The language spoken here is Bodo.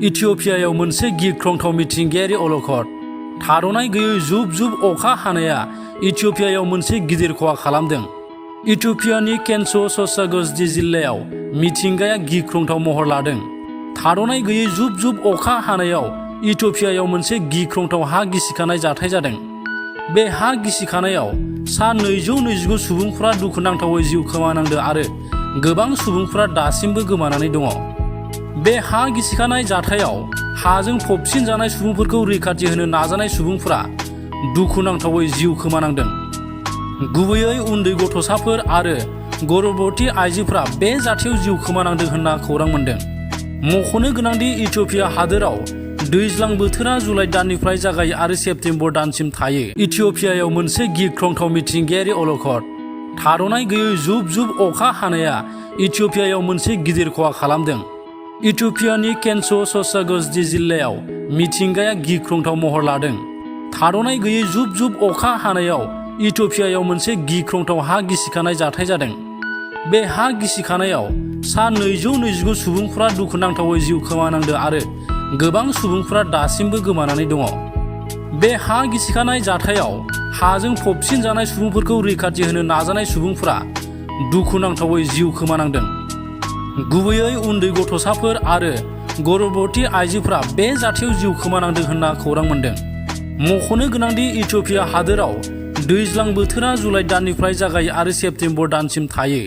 इथिय'पियायाव मोनसे गिख्रंथाव मिथिंगायारि अलखद। थाद'नाय गैयै जुब जुब अखा हानाया इथिय'पियायाव मोनसे गिदिर खहा खालामदों। इथिय'पियानि केन्ट'स'साग'जडी जिल्लायाव मिथिंगाया गिख्रंथाव महर लादों। थाद'नाय गैयै जुब जुब अखा हानायाव इथिय'पियायाव मोनसे गिख्रंथाव हा गिसिखानाय जाथाय जादों। बे हा गिसिखानायाव सा 229 सुबुंफोरा दुखुनांथावै जिउ खोमानांदों आरो गोबां सुबुंफोरा दासिमबो गोमानानै दङ। बे हा गिसिखानाय जाथायाव हाजों फबसिनजानाय सुबुंफोरखौ रैखाथि होनो नाजानाय सुबुंफोरा दुखुनांथावै जिउ खोमानांदों। गुबैयै उन्दै गथ'साफोर आरो गर्भबती आइजोफोरा बे जाथायाव जिउ खोमानांदों होनना खौरां मोन्दों। मख'नो गोनांदि इथिय'पिया हादोराव दैज्लां बोथोरा जुलाइ दाननिफ्राय जागायो आरो सेप्तेम्बर दानसिम थायो। इथिय'पियायाव मोनसे गिख्रंथाव मिथिंगायारि अलखद। थाद'नाय गैयै जुब जुब अखा हानाया इथिय'पियायाव मोनसे गिदिर खहा खालामदों। इथिय'पियानि केन्ट'स'साग'जडी जिल्लायाव मिथिंगाया गिख्रंथाव महर लादों। थाद'नाय गैयै जुब जुब अखा हानायाव इथिय'पियायाव मोनसे गिख्रंथाव हा गिसिखानाय जाथाय जादों। बे हा गिसिखानायाव सा 229 सुबुंफोरा दुखुनांथावै जिउ खोमानांदों आरो गोबां सुबुंफोरा दासिमबो गोमानानै दङ। बे हा गिसिखानाय जाथायाव हाजों फबसिनजानाय सुबुंफोरखौ रैखाथि होनो नाजानाय सुबुंफोरा दुखुनांथावै जिउ खोमानांदों। गुबैयै उन्दै गथ'साफोर आरो गर्भबती आइजोफोरा बे जाथायाव जिउ खोमानांदों होनना खौरां मोन्दों। मख'नो गोनांदि इथिय'पिया हादोराव दैज्लां बोथोरा जुलाइ दाननिफ्राय जागायो आरो सेप्तेम्बर दानसिम थायो।